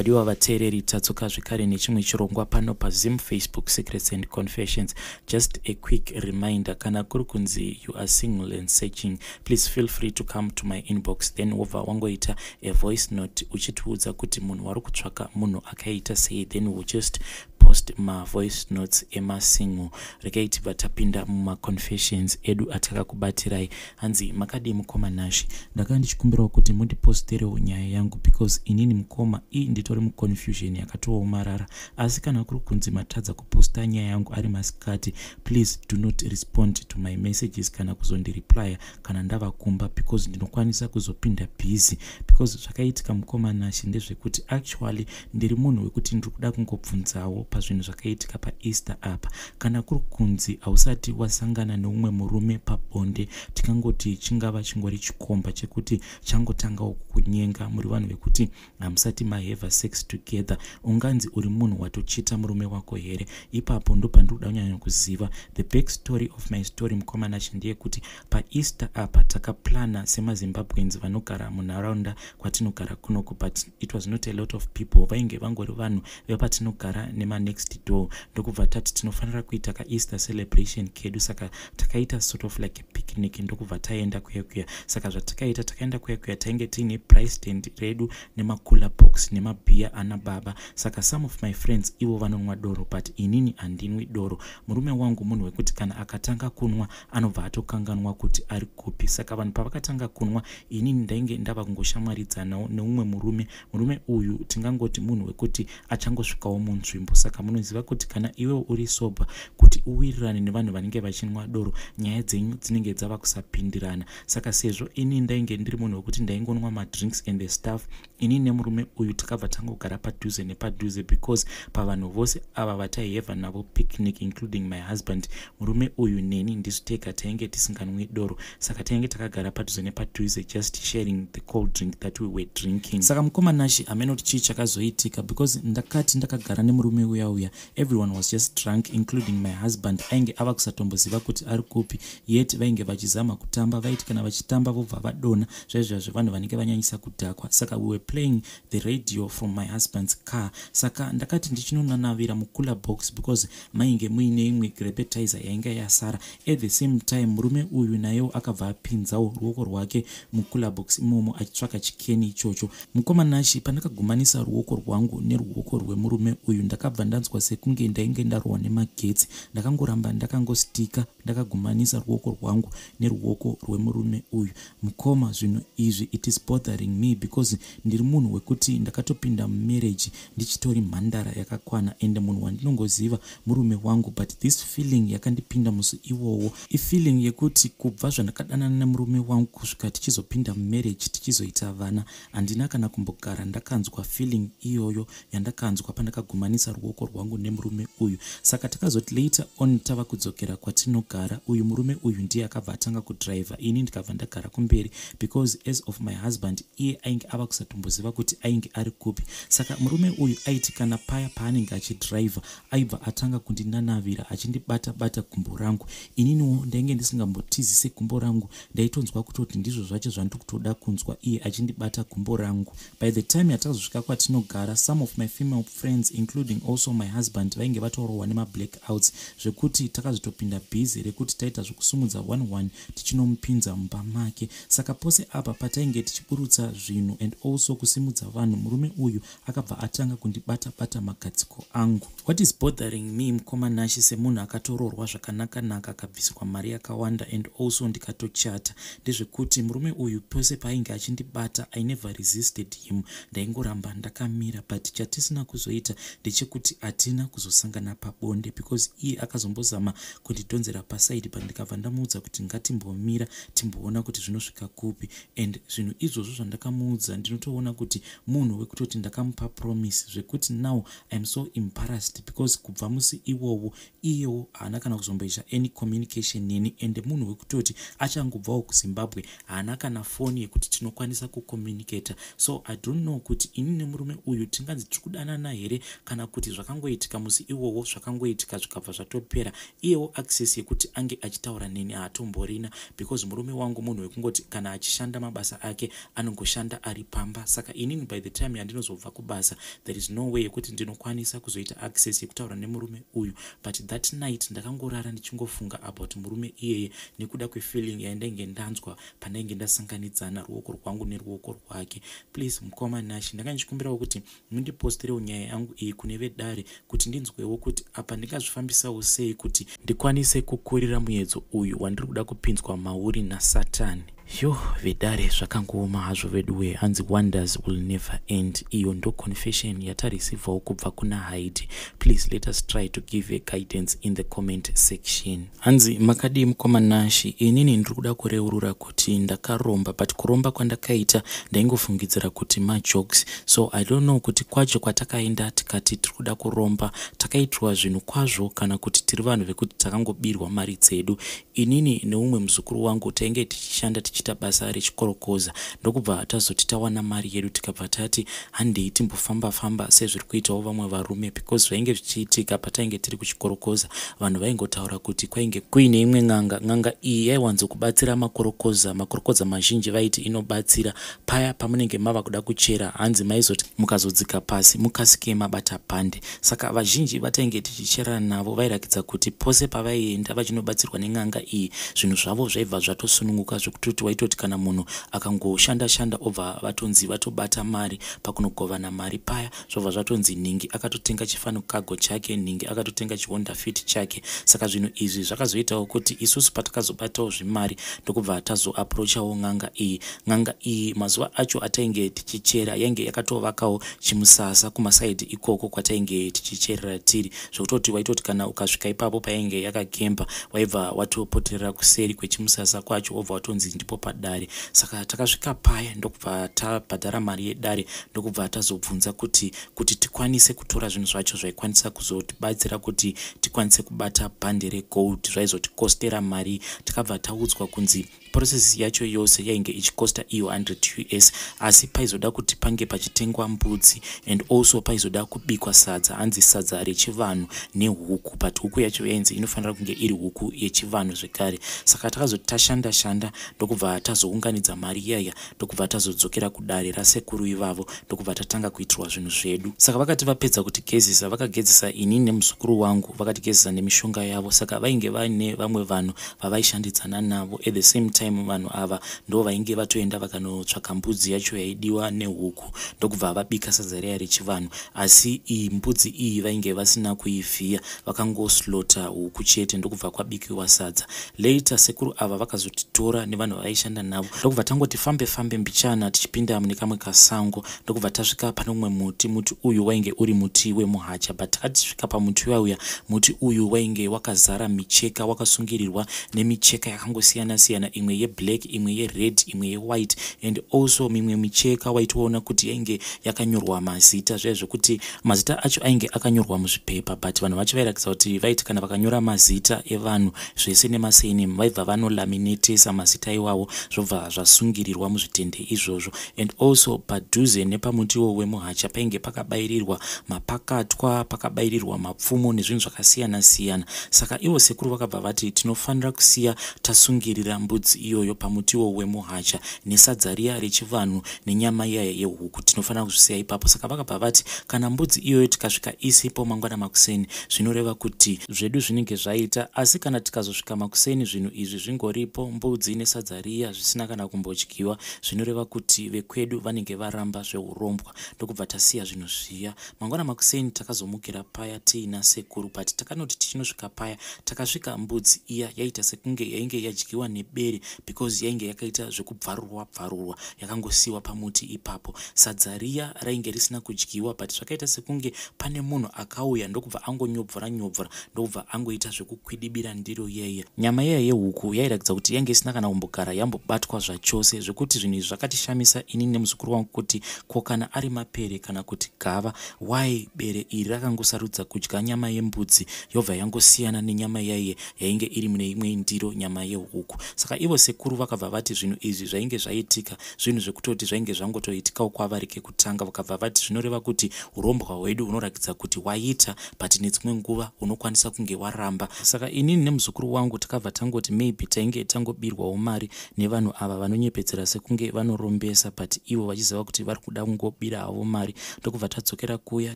Vadiwa vateereri, tadzoka zvekare nechimwe chirongwa pano paZim Facebook Secrets and Confessions. Just a quick reminder, kana kuri kunzi you are single and searching, please feel free to come to my inbox, then wobva wangoita a voice note uchitiudza kuti munhu wari kutsvaka munhu akaita sei. Then we'll just post mavoice notes emasingle. Regai tibva tapinda mumaconfessions edu atakakubatirai. Hanzi, "Makadii mukoma Nashi? Ndakanga ndichikumbirawo kuti mundiposterewo nyaya yangu because inini mukoma ii nditori muconfusion yakatoomarara. Asi kana kuri kunzi matadza kuposta nyaya yangu ari masikati, please do not respond to my messages kana kuzondireplya kana ndava kumba because ndinokwanisa kuzopinda busy." Because zvakaitika, mukoma Nashi, ndezvekuti actually ndiri munhu wekuti ndiri kuda kungobvunzawo pazvinhu zvakaitika paEaster apa. Kana kuri kunzi hausati wasangana neumwe murume pabonde, tikangoti chingava chingori chikomba chekuti changotangawo kukunyenga, muri vanhu vekuti hamusati mahave sex together, unganzi uri munhu watochita murume wako here? Ipapo ndo pandiri kuda kunyanya kuziva. The back story of my story, mukoma Nashi, ndeyekuti paEaster apa takaplana semaZimbabweans vanogara munharaunda kwatinogara kunoko, but it was not a lot of people. Vainge vangori vanhu vepatinogara nemanext door. Ndokubva tati tinofanira kuita kaEaster celebration kedu. Saka takaita sort of like a picnic, ndokubva taenda kuya kuya. Saka zvatakaita, takaenda kuya kuya, tainge tiine braai stand redu nemacooler box nemabhiya ana baba. Saka some of my friends ivo vanonwa doro, but inini handinwi doro. Murume wangu munhu wekuti kana akatanga kunwa anobva atokanganwa kuti ari kupi. Saka vanhu pavakatanga kunwa, inini ndainge ndava kungoshamwaridzanawo neumwe murume. Murume uyu tingangoti munhu wekuti achangosvikawo munzvimbo. Saka munoziva kuti kana iwewo uri sober, kuti uwirirane nevanhu vanenge vachinwa doro, nyaya dzenyu dzinenge dzava kusapindirana. Saka sezvo ini ndainge ndiri munhu wekuti ndaingonwa madrinks and the stuff, inini nemurume uyu takabva tangogara padhuze nepadhuze because pavanhu vose ava vataihevha navo picnic, including my husband, murume uyu neni ndisu tega tainge tisinganwi doro. Saka tainge takagara padhuze nepadhuze, just sharing the cold drink that we were drinking. Saka mukoma Nashi, hamene kuti chii chakazoitika because ndakati ndakagara nemurume uya uya, everyone was just drunk, including my husband. Ainge ava kusatomboziva kuti ari kupi, yet vainge vachizama kutamba. Vaiti kana vachitamba vobva vadonha, zvaizvazvo vanhu vanenge vanyanyisa kudhakwa. Saka we were playing the radio from my husband's car. Saka ndakati ndichinonanavira mucooler box because mainge muine imwe Grapetizer yainge yasara. At the same time, murume uyu nayewo akabva apinzawo ruoko rwake mucooler box imomo achitsvaka chikeni ichocho. Mukoma Nashi, pandakagumanisa ruoko rwangu neruoko rwemurume uyu, ndakabva ndanzwa sekunge ndainge ndarohwa nemagetsi. Ndakangoramba ndakangostika ndakagumanisa ruoko rwangu neruoko rwemurume uyu. Mukoma, zvinhu izvi, it is bothering me because ndiri munhu wekuti ndakatopinda mumarriage ndichitori mhandara yakakwana, ende munhu wandinongoziva murume wangu. But this feeling yakandipinda musi iwowo ifeeling yekuti kubva zvandakadanana nemurume wangu kusvika tichizopinda mumarriage, tichizoita vana, handina kana kumbogara ndakanzwa feeling iyoyo yandakanzwa pandakagumanisa ruoko rwangu nemurume uyu. Saka takazoti later on tava kudzokera kwatinogara, uyu murume uyu ndiye akabva atanga kudhiraivha, ini ndikabva ndagara kumberi because as of my husband, iye ainge ava kusatomboziva kuti ainge ari kupi. Saka murume uyu aiti kana paya paanenge achidhiraivha, aibva atanga kundinanavira achindibata bata gumbo rangu. Ininiwo ndainge ndisingambotizise gumbo rangu. Ndaitonzwa kutoti ndizvo zvacho zvandiri kutoda kunzwa, iye achindibata gumbo rangu. By the time yatakazosvika kwatinogara, some of my female friends, including also my husband, vainge vatorohwa nemablackouts, zvekuti takazotopinda bhizi rekuti taita zvokusumudza 11 tichinomupinza mumba make. Saka pose apa patainge tichiburutsa zvinhu and also kusimudza vanhu, murume uyu akabva atanga kundibata-bata magadziko angu. What is bothering me, mukoma Nashi, semunhu akatororwa zvakanaka-naka, akabvisirwa mari yakawanda and also ndikatochata, ndezvekuti murume uyu pose paainge achindibata, I never resisted him. Ndaingoramba ndakamira. But chatisina kuzoita ndechekuti hatina kuzosangana pabonde because iye akazombozama kundidhonzera paside, but ndikabva ndamuudza kuti ngatimbomira timboona kuti zvinosvika kupi. And zvinhu izvozvo zvandakamuudza, ndinotoona kuti munhu wekutoti ndakamupa promise, zvekuti now I am so embarrassed because kubva musi iwowo iyewo haana kana kuzomboita any communication neni, and munhu wekutoti achangobvawo kuZimbabwe, haana kana foni yekuti tinokwanisa kucommunicata. So I don't know kuti ini nemurume uyu tinganzi tiri kudanana here kana kuti zvakangoitika musi iwowo zvakangoitika zvikabva zvatopera. Iyewo access yekuti ange achitaura neni haatomborina because murume wangu munhu wekungoti kana achishanda mabasa ake anongoshanda ari pamba. Saka inini by the time yandinozobva kubasa there is no way yekuti ndinokwanisa kuzoita access yekutaura nemurume uyu. But that night ndakangorara ndichingofunga about murume iyeye nekuda kwefeeling yandainge ndanzwa pandainge ndasanganidzana ruoko rwangu neruoko rwake. Please mukoma Nashe, ndanga ndichikumbirawo kuti mundipostirewo nyaya yangu iyi kune vedare kuti ndinzwewo kuti apa ndingazvifambisawo sei kuti ndikwanise kukurira muedzo uyu wandiri kuda kupinzwa mauri nasatani. Yo vedare, zvakangooma hazvo veduwe. Hanzi wonders will never end. Iyo ndo confession yatareceivawo kubva kuna Haidi. Please let us try to give a guidance in the comment section. Hanzi makadii mukoma Nashi? Inini ndiri kuda kureurura kuti ndakaromba, but kuromba kwandakaita ndaingofungidzira kuti majokes. So I don't know kuti kwacho kwatakaenda tikati tiri kuda kuromba takaitirwa zvinhu kwazvo kana kuti tiri vanhu vekuti takangobirwa mari dzedu. Inini neumwe muzukuru wangu tainge tichishanda tichiita basa rechikorokoza, ndokubva tazoti tawana mari yedu tikabva tati handei timbofamba famba sezviri kuitawo vamwe varume, because zvainge zvichiitika patainge tiri kuchikorokoza, vanhu vaingotaura kuti kwainge kuine imwe n'anga. N'anga iyi yaiwanzokubatsira makorokoza. Makorokoza mazhinji vaiti inobatsira paya pamunenge mava kuda kuchera, hanzi maizoti mukazodzika pasi mukasike mabata bhande. Saka vazhinji vatainge tichichera navo vairakidza kuti pose pavaienda vachinobatsirwa nen'anga iyi zvinhu zvavo zvaibva zvatosununguka, zvekutoti waitoti kana munhu akangoshanda shanda obva vatonzi vatobata mari pakunogovana mari paya, zvobva zvatonzi nhingi akatotenga chifanukago chake, nhingi akatotenga chihonda fit chake. Saka zvinhu izvi zvakazoitawo kuti isusu patakazobatawo zvimari ndokubva tazoaprochawo n'anga iyi. N'anga iyi mazuva acho atainge tichichera yainge yakatovakawo chimusasa kumasaidhi ikoko kwatainge tichicherera tiri, zvekutoti waitoti kana ukasvika ipapo painge yakakemba waibva watopoterera kuseri kwechimusasa kwacho wobva watonzi ndipo padare. Saka takasvika paya ndokubva tabhadhara mari yedare, ndokubva tazobvunza kuti tikwanise kutora zvinhu zvacho zvaikwanisa kuzotibatsira kuti tikwanise kubata bhande regold zvaizotikostera mari. Takabva taudzwa kunzi process yacho yose yainge ichikosta iyo 100 US, asi paizoda kuti pange pachitengwa mbudzi and also paizoda kubikwa sadza, hanzi sadza rechivanhu nehuku, but huku yacho yainzi inofanira kunge iri huku yechivanhu zvekare. Saka takazoti tashanda shanda ndokubva tazounganidza mari iyaya, ndokubva tazodzokera kudare rasekuru ivavo, ndokubva tatanga kuitirwa zvinhu zvedu. Saka vakati vapedza kutigezesa, vakagezesa inini nemuzukuru wangu, vakatigezesa nemishonga yavo. Saka vainge vaine vamwe vanhu vavaishandidzana navo at the same time. Vanhu ava ndo vainge vatoenda vakanotsvaka mbudzi yacho yaidiwa nehuku, ndokubva vabika sadza riya rechivanhu. Asi iyi mbudzi iyi vainge vasina kuivhiya, vakangoslota huku chete, ndokubva kwabikiwa sadza. Later sekuru ava vakazotitora nevanhu vavaishanda navo, ndokubva tangoti fambe fambe mbichana tichipinda mune kamwe kasango, ndokubva tasvika pane umwe muti. Muti uyu wainge uri muti wemuhacha, but takati tisvika pamuti uya, muti uyu wainge wakazara micheka, wakasungirirwa nemicheka yakangosiyana siyana, imwe yeblack, imwe yered, imwe yewhite, and also mimwe micheka waitoona kuti yainge yakanyorwa mazita, zviya zvekuti mazita acho ainge akanyorwa muzvipepa, but vanhu vacho vairakidza kuti vaiti kana vakanyora mazita evanhu zvese nemasename vaibva vanolaminatesa mazita iwawo, zvobva zvasungirirwa muzvitende izvozvo. And also padhuze nepamutiwo wemuhacha painge pakabairirwa mapakatwa, pakabairirwa mapfumo nezvinhu zvakasiyana siyana. Saka ivo sekuru vakabva vati tinofanira kusiya tasungirira mbudzi iyoyo pamutiwo wemuhacha nesadza riya rechivanhu nenyama iya yehuku, tinofanira kuzvisiya ipapo. Saka vakabva vati kana mbudzi iyoyo tikasvika isipo mangwana makuseni zvinoreva kuti zvedu zvinenge zvaita, asi kana tikazosvika makuseni zvinhu izvi zvingoripo, mbudzi nesadza riya zvisina kana kumbodyiwa, zvinoreva kuti vekwedu vanenge varamba zveurombwa. Ndokubva tasiya zvinhu zviya. Mangwana makuseni takazomukira paya tiina sekuru, but takanoti tichinosvika paya takasvika mbudzi iya yaita sekunge yainge yadyiwa nebere, because yainge yakaita zvekubvarurwa bvarurwa, yakangosiyiwa pamuti ipapo. Sadza riya rainge risina kudyiwa, but zvakaita sekunge pane munhu akauya ndokubva angonyobvora nyobvora, ndokubva angoita zvekukwidibira ndiro yeye. Nyama iya yehuku yairatidza kuti yainge isina kana kumbogara yambobatwa zvachose, zvekuti zvinhu izvi zvakatishamisa inini nemuzukuru wangu kuti ko kana ari mapere kana kuti gava, why bere iri rakangosarudza kudya nyama yembudzi yobva yangosiyana nenyama yaiye yainge iri mune imwe ndiro, nyama yehuku. Saka ivo Sekuru vakabva vati zvinhu izvi zvainge zvaitika, zvinhu zvekutoti zvainge zvangotoitikawo kwavari kekutanga. Vakabva vati zvinoreva kuti urombwa hwedu hunoratidza kuti waita, but nedzimwe nguva unokwanisa kunge waramba. Saka inini nemuzukuru wangu takabva tangoti maybe tainge tangobirwawo mari nevanhu ava vanonyepedzera sekunge vanorombesa, but ivo vachiziva kuti vari kuda kungobira havo mari. Ndokubva tadzokera kuya,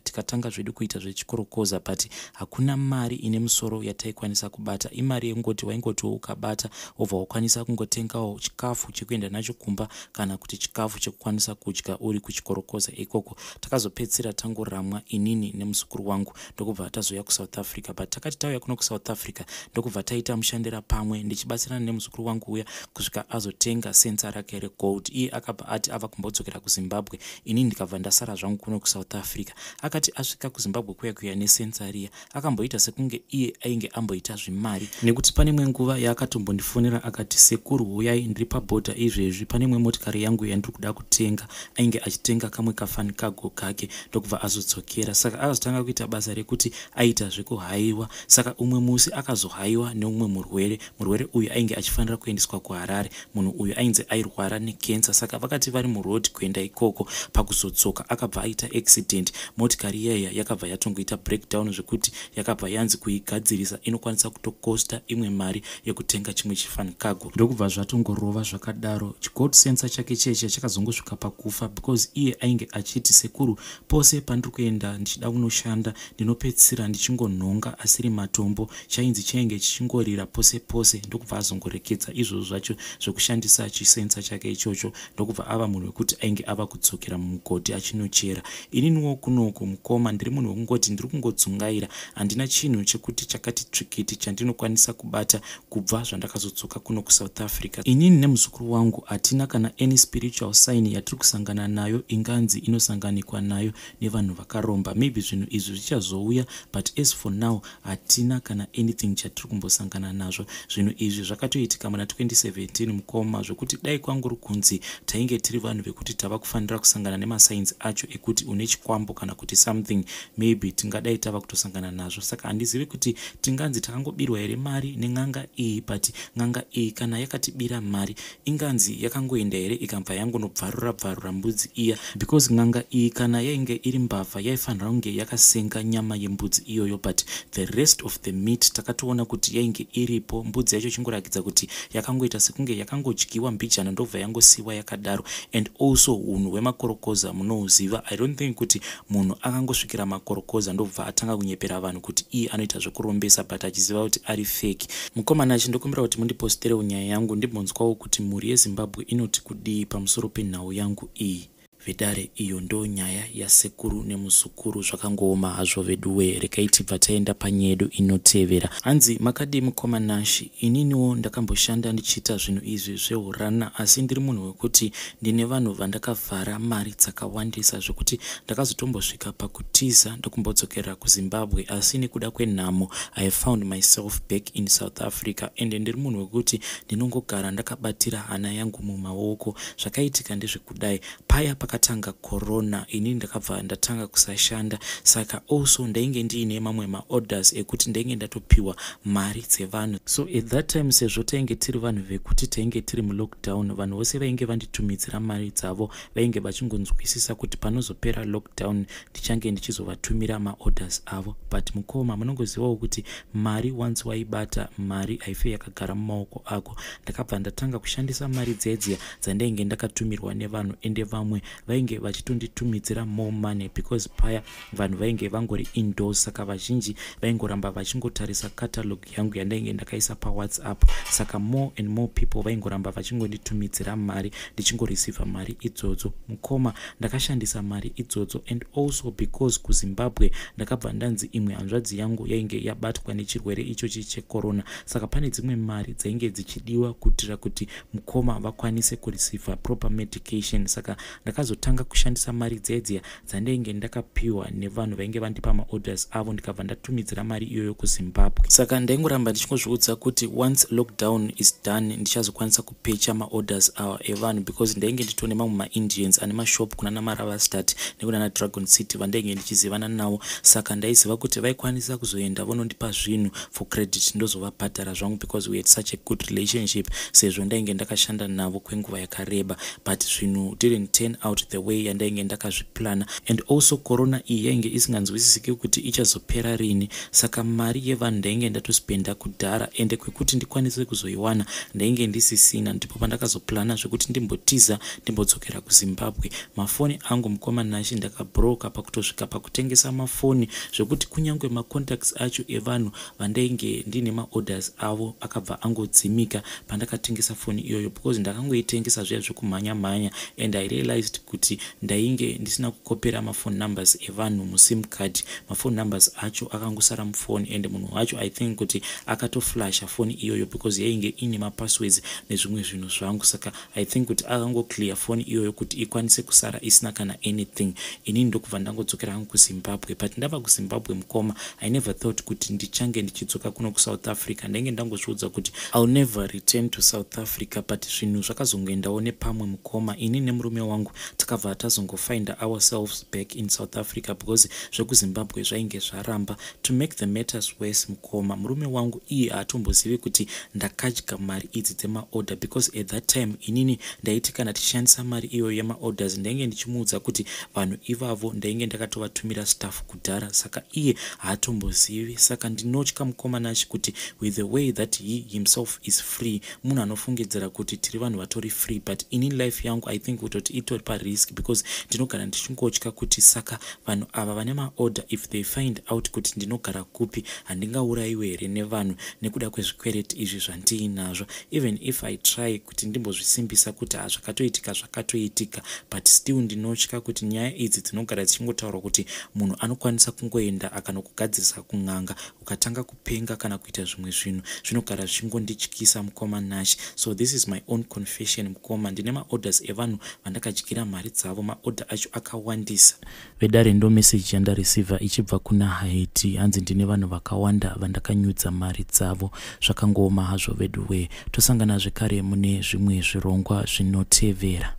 tikatanga zvedu kuita zvechikorokoza, but hakuna mari ine musoro yataikwanisa kubata. Imari yekungoti waingotiwo ukabata wobva wakwanisa kungotengawo chikafu chekuenda nacho kumba kana kuti chikafu chekukwanisa kudya uri kuchikorokoza ikoko. Takazopedzisira tangoramwa inini nemuzukuru wangu, ndokubva tazouya kuSouth Africa. But takati tauya kuno kuSouth Africa, ndokubva taita mushandira pamwe ndichibatsirana nemuzukuru wangu uya kusvika azotenga sensor rake regold. Iye akabva ati ava kumbodzokera kuZimbabwe, inini ndikabva ndasara zvangu kuno kuSouth Africa. Akati asvika kuZimbabwe kuya kuya nesensor riya, akamboita sekunge iye ainge amboita zvimari, nekuti pane imwe nguva yaakatombondifonera akati, "Sekuru, huyai, ndiri pabhodha izvezvi, pane imwe motikari yangu yandiri kuda kutenga." Ainge achitenga kamwe kaFun Cargo kake, ndokubva azodzokera. Saka akazotanga kuita basa rekuti aita zvekuhaiwa. Saka umwe musi akazohaiwa neumwe murwere. Murwere uyu ainge achifanira kuendeswa kuHarare. Munhu uyu ainzi airwara nekensa. Saka vakati vari muroad kuenda ikoko, pakuzodzoka akabva aita accident. Motikari iyaiya yakabva yatongoita breakdown, zvekuti yakabva yanzi kuigadzirisa inokwanisa kutokosta imwe mari yekutenga chimwe chiFun Cargo. Ndokubva zvatongorova zvakadaro. Chigold sensor chake cheche chakazongosvika pakufa, because iye ainge achiti, "Sekuru, pose pandiri kuenda ndichida kunoshanda, ndinopedzisira ndichingonhonga asiri matombo." Chainzi chainge chichingorira pose pose. Ndokubva azongorekedza izvozvo zvacho zvekushandisa chisensor chake ichocho, ndokubva ava munhu wekuti ainge ava kudzokera mumugodhi achinochera. Ininiwo kunoku, mukoma, ndiri munhu wekungoti ndiri kungodzungaira. Handina chinhu chekuti chakati tsvikiti chandinokwanisa kubata kubva zvandakazodzoka kuno kuSouth Africa. Inini nemuzukuru wangu hatina kana any spiritual sign yatiri kusangana nayo inganzi inosanganikwa nayo nevanhu vakaromba. Maybe zvinhu izvi zvichazouya, but as for now hatina kana anything chatiri kumbosangana nazvo. Zvinhu izvi zvakatoitika muna 2017, mukoma, zvokuti dai kwanguri kunzi tainge tiri vanhu vekuti tava kufanira kusangana nemasigns acho ekuti une chikwambo kana kuti something, maybe tingadai tava kutosangana nazvo. Saka handizivi kuti tinganzi takangobirwa here mari nen'anga iyi. But n'anga iyi kana yakatibira mari, inganzi yakangoenda here ikabva yangonobvarura bvarura mbudzi iya? Because n'anga iyi kana yainge iri mbavha, yaifanira kunge yakasenga nyama yembudzi iyoyo, but the rest of the meat takatoona kuti yainge iripo. Mbudzi yacho chingorakidza kuti yakangoita sekunge yakangodyiwa mbijana, ndobva yangosiyiwa yakadaro. And also unhu hwemakorokoza munohuziva. I don't think kuti munhu akangosvikira makorokoza ndobva atanga kunyepera vanhu kuti iye anoita zvekurombesa, but achiziva kuti ari fake. Mukomana achi, ndokumbira kuti mundiposterewo nyaya yangu, ndimbonzwawo kuti mhuri yeZimbabwe inoti kudii pamusoro penhau yangu iyi. Vedare, iyo ndo nyaya yasekuru nemuzukuru. Zvakangooma hazvo veduwe. Regai tibva taenda panyedu inotevera. Hanzi, "Makadii, mukoma Nashi? Ininiwo ndakamboshanda ndichiita zvinhu izvi zveurana, asi ndiri munhu wekuti ndine vanhu vandakavhara mari dzakawandisa, zvekuti ndakazotombosvika pakutiza ndokumbodzokera kuZimbabwe, asi nekuda kwenhamo I found myself back in South Africa. Ende ndiri munhu wekuti ndinongogara ndakabatira hana yangu mumaoko. Zvakaitika ndezvekudai: paya pakatanga corona, inini ndakabva ndatanga kusashanda. Saka also ndainge ndiine mamwe maorders ekuti ndainge ndatopiwa mari dzevanhu. So at that time, sezvo tainge tiri vanhu vekuti tainge tiri mulockdown, vanhu vose vainge vanditumidzira mari dzavo vainge vachingonzwisisa kuti panozopera lockdown ndichange ndichizovatumira maorders avo. But mukoma, munongozivawo kuti mari once waibata, mari haife yakagara mumaoko ako. Ndakabva ndatanga kushandisa mari dzedziya dzandainge ndakatumirwa nevanhu, ende vamwe vainge vachitonditumidzira more money, because paya vanhu vainge vangori indoors, saka vazhinji vaingoramba vachingotarisa catalog yangu yandainge ndakaisa paWhatsApp. Saka more and more people vaingoramba vachingonditumidzira mari, ndichingoreceiva mari idzodzo. Mukoma, ndakashandisa mari idzodzo, and also because kuZimbabwe ndakabva ndanzi imwe hanzvadzi yangu yainge yabatwa nechirwere ichochi checorona, saka pane dzimwe mari dzainge dzichidiwa kuitira kuti mukoma vakwanise kureceiva proper medication. Saka ndakazotora mari idzodzo ndokubva ndatenga mishonga. Ndakazotanga kushandisa mari dziya dziya dzandainge ndakapiwa nevanhu vainge vandipa maorders avo, ndikabva ndatumidzira mari iyoyo kuZimbabwe. Saka ndaingoramba ndichingozviudza kuti once lockdown is done, ndichazokwanisa kupecha maorders awa evanhu, because ndainge nditone mamwe maIndians ane mashop kunana Maravastad nekunana Dragon City vandainge ndichizivana navo. Saka ndaiziva kuti vaikwanisa kuzoenda vonondipa zvinhu for credit, ndozovabhadhara zvangu, because we had such a good relationship, sezvo ndainge ndakashanda navo kwenguva yakareba. But zvinhu didn't turn out the way yandainge ndakazviplana. And also corona iyi yainge isinganzwisisiki kuti ichazopera rini. Saka mari yevanhu ndainge ndatospenda kudhara, ende kwekuti ndikwanise kuzoiwana ndainge ndisisina. Ndipo pandakazoplana zvekuti ndimbotiza, ndimbodzokera kuZimbabwe. Mafoni angu, mukoma Nashi, ndakabroka pakutosvika pakutengesa mafoni, zvekuti kunyange macontacts acho evanhu vandainge ndiine maorders avo akabva angodzimika pandakatengesa foni iyoyo, because ndakangoitengesa zviya zvekumhanya mhanya, and I realized kuti ndainge ndisina kukopera maphone numbers evanhu muSIM card. Maphone numbers acho akangosara mufoni, and munhu wacho, I think kuti akatoflasha foni iyoyo, because yainge ine mapasswords nezvimwe zvinhu zvangu. Saka I think kuti akangoclear foni iyoyo kuti ikwanise kusara isina kana anything. Inini ndokubva ndangodzokera hangu kuZimbabwe. But ndava kuZimbabwe, mukoma, I never thought kuti ndichange ndichidzoka kuno kuSouth Africa. Ndainge ndangozviudza kuti I'll never return to South Africa, but zvinhu zvakazongoendawo nepamwe, mukoma. Ini nemurume wangu takabva tazongofinda ourselves back in South Africa, because zvekuZimbabwe zvainge zvaramba. To make the matters worse, mukoma, murume wangu iye haatombozivi kuti ndakadya mari idzi dzemaorder, because at that time inini ndaiti kana tichishandisa mari iyoyo yemaorders, ndainge ndichimuudza kuti vanhu ivavo ndainge ndakatovatumira stuff kudhara. Saka iye haatombozivi. Saka ndinotya, mukoma Nashi, kuti with the way that he himself is free, munhu anofungidzira kuti tiri vanhu vatori free, but ini life yangu, I think kutoti itori parisk, because ndinogara ndichingotya kuti saka vanhu ava vane maorder, if they find out kuti ndinogara kupi, handingaurayiwe here nevanhu nekuda kwezvikwereti izvi zvandiinazvo? Even if I try kuti ndimbozvisimbisa kuti hazvakatoitika, zvakatoitika, but still ndinotya kuti nyaya idzi dzinogara dzichingotaurwa kuti munhu anokwanisa kungoenda akanokugadzirisa kun'anga, ukatanga kupenga kana kuita zvimwe zvinhu, zvinogara zvichingondityisa, mukoma Nash. So this is my own confession, mukoma. Ndine maorders evanhu vandakadyira mari dzavo. Maorder acho akawandisa. Vedare, ndo meseji yandareceiva ichibva kuna Haiti. Hanzi ndine vanhu vakawanda vandakanyudza mari dzavo. Zvakangooma hazvo vedu wee. Tosangana zvekare mune zvimwe zvirongwa zvinotevera.